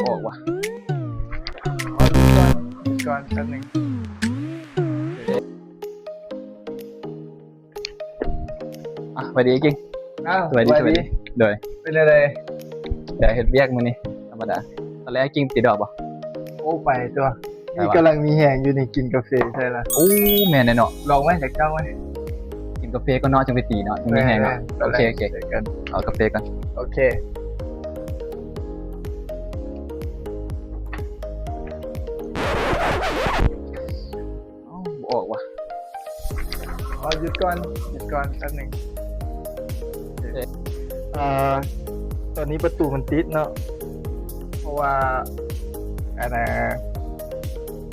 ອອກວ່າ ຂໍຢຸດກ່ອນ ຢຸດກ່ອນແປັບໜຶ່ງ. ອ່ະ ສະບາຍດີກິ່ງ. ອ້າວ ສະບາຍດີ ສະບາຍດີ ສະບາຍດີ. ໂດຍ ເປັນຈັ່ງໃດ? ໄດ້ເຮັດວຽກມື້ນີ້ ທຳມະດາ. ຕອນແລກກິ່ງຕິດດອກບໍ່? ໂອ້ ໄປຕົວະ. ໄປວະ. ນີ້ກຳລັງມີແຮງຢູ່ນີ້ ກິນກາເຟໃສ່ລະ. ໂອ້ ແມ່ນແດ່ເນາະ. ລອງໄວ້ຈັກເຈົ້າໄວ້. ກິນກາເຟກ່ອນເນາະ ຈັ່ງໄປຕີເນາະ ຈັ່ງມີແຮງເນາະ. ແມ່ນໆ ໂອເຄ ໂອເຄ ຕອນແລກ ເອົາກາເຟກ່ອນ. ໂອເຄ. ເອົ້າ ບໍ່ອອກວ່ະ. ຂໍຢຸດກ່ອນ ຢຸດກ່ອນແປັບໜຶ່ງ. ເອີ ຕອນນີ້ປະຕູມັນຕິດເນາະ ເພາະວ່າ ອັນນ່າ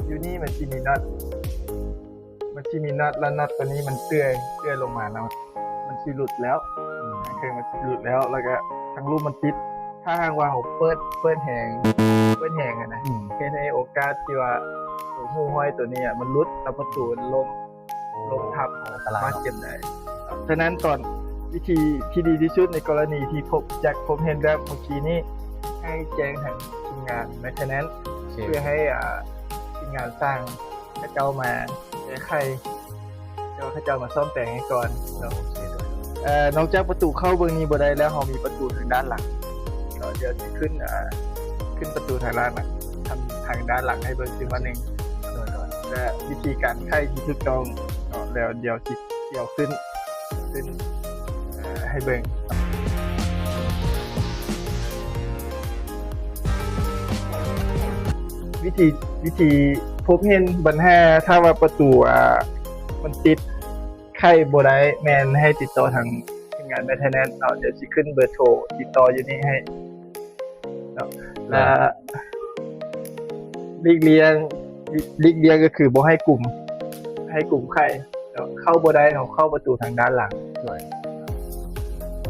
ຢູ່ນີ້ມັນຊິມີນັອດ ມັນຊິມີນັອດ ແລ້ວນັອດຕົວນີ້ມັນເຈື່ອຍ ເຈື່ອຍລົງມາເນາະ ມັນຊິຫຼຸດແລ້ວ. ອືມ ເຄື່ອງມັນຊິຫຼຸດແລ້ວ ແລ້ວກະທາງລຸ່ມມັນຕິດ. ຖ້າຫາກວ່າເຮົາເປີດ ເປີດແຮງ ເປີດແຮງຫັ້ນນະ ອືມ ເຮັດໃຫ້ໂອກາດທີ່ວ່າໂຕຮູຫ້ອຍຕົວນີ້ອະ ມັນຫຼຸດ ແລ້ວປະຕູມັນລົ້ມ ໂອ້ ລົ້ມທັບ ອັນຕະລາຍເນາະ ບາດເຈັບໄດ້. ສະນັ້ນຕອນ ວິທີທີ່ດີທີ່ສຸດໃນກໍລະນີທີ່ພົບ ຈັກພົບເຫັນແບບເມື່ອກີ້ນີ້ ໃຫ້ແຈ້ງທາງທີມງານ maintenance ໂອເຄ ເພື່ອໃຫ້ ອ່າ ທີມງານຊ່າງເຂົາເຈົ້າມາແກ້ໄຂ ແຕ່ວ່າເຂົາເຈົ້າມາສ້ອມແປງໃຫ້ກ່ອນເນາະ. ໂອເຄ ໂດຍ. ເອີ ນອກຈາກປະຕູເຂົ້າເບິ່ງນີ້ບໍ່ໄດ້ແລ້ວ ເຮົາມີປະຕູທາງດ້ານຫຼັງເນາະ. ດຽວຊິຂຶ້ນ ອ່າ ຂຶ້ນປະຕູທາງດ້ານຫຼັງ ທາງ ທາງດ້ານຫຼັງໃຫ້ເບິ່ງຄືວ່າໜຶ່ງ ໂດຍ ແລະ ວິທີການໄຂທີ່ຖືກຕ້ອງເນາະ. ແລ້ວດຽວຊິ ດຽວຂຶ້ນ ຂຶ້ນ ເອີ ໃຫ້ເບິ່ງ ວິທີ ວິທີພົບເຫັນບັນຫາ ຖ້າວ່າປະຕູ ອ່າ ມັນຕິດ ໄຂບໍ່ໄດ້ ແມ່ນໃຫ້ຕິດຕໍ່ທາງທີມງານ maintenance ເນາະ. ດຽວຊິຂຶ້ນເບີໂທຕິດຕໍ່ຢູ່ນີ້ໃຫ້ເນາະ ແລະ ຫຼີກລ່ຽງ ຫຼີກລ່ຽງກໍຄືບໍ່ໃຫ້ກຸມ ໃຫ້ກຸມໄຂເນາະ. ເຂົ້າບໍ່ໄດ້ ເຮົາເຂົ້າປະຕູທາງດ້ານຫຼັງ ໂດຍ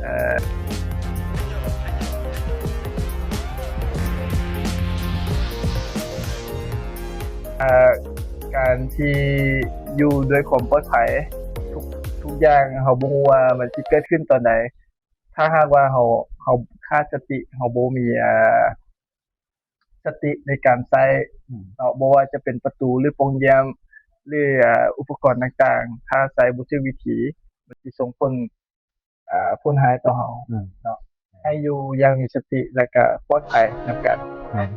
ເອີ ເອີ ການທີ່ຢູ່ດ້ວຍຄວາມປອດໄພ ທຸກ ທຸກຢ່າງເຮົາບໍ່ຮູ້ວ່າມັນຊິເກີດຂຶ້ນຕອນໃດ. ຖ້າຫາກວ່າເຮົາ ເຮົາຂາດສະຕິ ເຮົາບໍ່ມີ ເອີ ສະຕິໃນການໃຊ້ ອືມ ເນາະ ບໍ່ວ່າຈະເປັນປະຕູ ຫຼື ປ່ອງຢ້ຽມ ຫຼື ເອີ ອຸປະກອນຕ່າງໆ ຖ້າໃຊ້ບໍ່ຖືກວິທີ ມັນຊິສົ່ງຜົນ ເອີ ຜົນຮ້າຍຕໍ່ເຮົາ ອືມ ເນາະ. ໃຫ້ຢູ່ຢ່າງມີສະຕິ ແລະ ກະປອດໄພນຳກັນ ແມ່ນ.